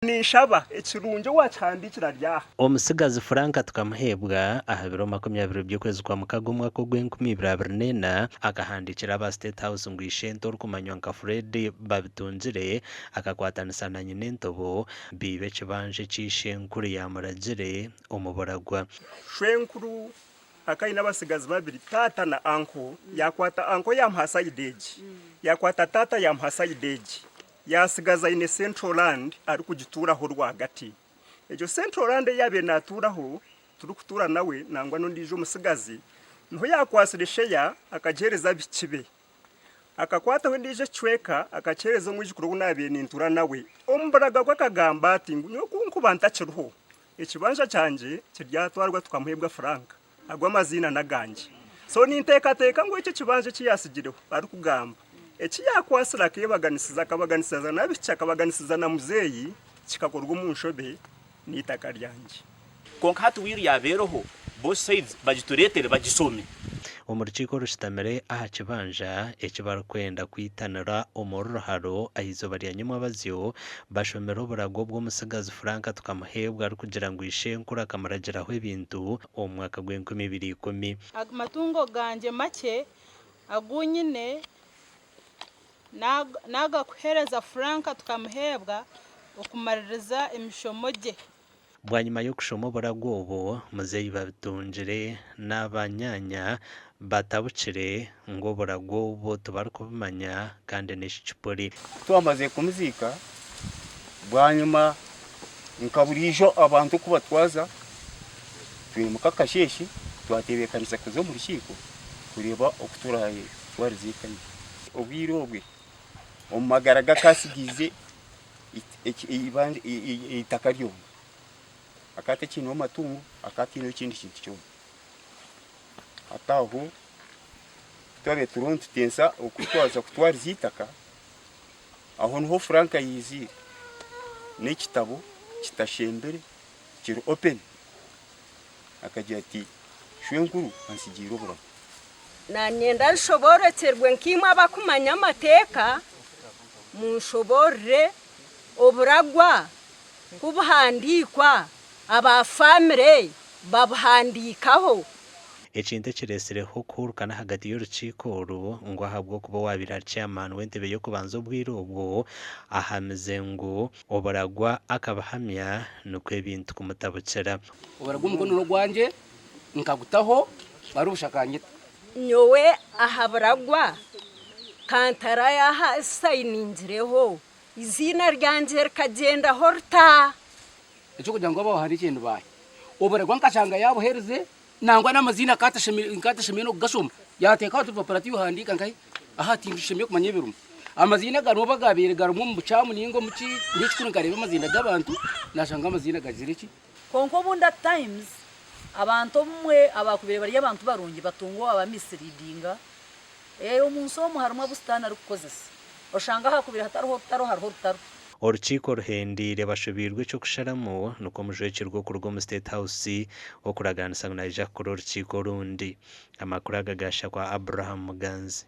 Ninshaba ekirungi owaakihandiikire ari aha. Omutsigazi Frank Tukamuheebwa aha biro 20 by'okwezi kwa Mukaga omwaka ogw'enkumi ibiri abiri n'ena akahandiikira aba State House ngu ishente orikumanywa nka Fred Babitungire akakwatanisa na nyina entobo biiba ekibanja eki ishenkuru yaamuragire omu buragwa. Shwenkuru akaba aine abatsigazi babiri taata na anko, yaakwata anko yaamuha sayidi egi, yaakwata taata yaamuha sayidi egi. Yaatsigaza aine Central Land arikugituuraho rwagati. Egyo Central Land ei yaabaire naatuuraho, turikutuura nawe nangwa n'ondiijo omutsigazi, niho yaakwatsire sheya akagiheereza abaishiki be. Akakwataho endiijo ekicweka akakiheereza omwijukuru ou naabaire nintuura nawe. Omu buraga bwe akagamba ati, ngu nyowe ku nkuba ntakiriho, ekibanja kyangye kiryatwarwa tukamuheebwa Frank. Ago amaziina n'agangye. So ninteekateeka ngu ekyo ekibanja eki yaatsigireho arikugamba, eki yaakwatsire akeebaganisiza, akabaganisiza n'abaishiki, akabaganisiza na muzeeyi, kikakorwa omu nshobe n'eitaka ryangye. Kwonka hati will yaaba eriho, both sides bagitureetere bagishome. Omu rukiiko orushutamire aha kibanja eki barikwenda kwitanira omuri Ruharo aha izooba rya nyomwabazyo, bashomire oburago bw'omutsigazi Frank Tukamuheebwa arikugira ngu ishenkuru akamuragiraho ebintu omu mwaka gw'enkumi ibiri ikumi. Amatungo gangye makye agu nyine n'agakuheereza Frank Tukamuheebwa okumaririza emishomo gye. Bwanyima y'okushoma oburagwa obu, muzeeyi Babitungire n'abanyaanya batabukire ngu oburagwa obu tibarikubumanya kandi n'ekicupuri. Twamazire kumuziika, bwanyima nka buriijo abantu oku batwaza, twimuka akasheeshe twatebeekanisa kuza omu rukiiko kureeba oku turaatwarize eka ye. Obwire obwe omu magara ge akaatsigiize eitaka ryona. Akaba atakiineho matungo, akaba ataineho ekindi kintu kyona. Hati aho ku twabaire turiho nitutensa oku twaza kutwariza eitaka, aho niho Frank yaiziire n'ekitabo kitashembire kiri open. Akagira ati, Shwenkuru antsigiire oburamu. Nanyenda nshoborokyerwe nkaimwe abakumanya amateeka munshoborore oburagwa ku buhandiikwa aba famire babuhandiikaho. Ekintu ekiretsireho okuhurukana ahagati y'orukiiko oru ngu ahabw'okuba owaabaire ari chairman w'entebe y'okubanza obwire obwo ahamize ngu oburagwa akabuhamya nikwo ebintu kumutabukira. Oburagwa omukono n'ogwangye nkagutaho bari obushakanyita. Nyowe aha buragwa Kantara yahasayiningireho, eiziina ryangye rikagyendaho rita? Eky'okugira ngu abawahandiikire ni baahi? Oburagwa nkashanga yaabuherize nangwa n'amaziina nkatashemereire n'okugashoma. Yaateekaho ati orupapura ati ohandiika nkahi? Aha tindushemereire kumanya ebirimu. Amaziina garimu oba gaabaire garimu omu bukyamu nainga omu ki, nyowe ekikuru nkareeba amaziina g'abantu naashanga amaziina gagizire ki? Kwonka obundi at times abantu obumwe abakubaire bari abantu barungi batunga owaba misleadinga. Omunsi omu harimu abu sitaane arikukozesa oshanga ahakubaire hatariho orutaro hariho orutaro. Orukiiko ruhendeire bashobeirwe eky'okusharamu nikwo omujwekyerwa okuruga omu State House okuragaanisa ngu naija kukora orukiiko orundi. Amakuru aga gaashakwa Abraham Muganzi.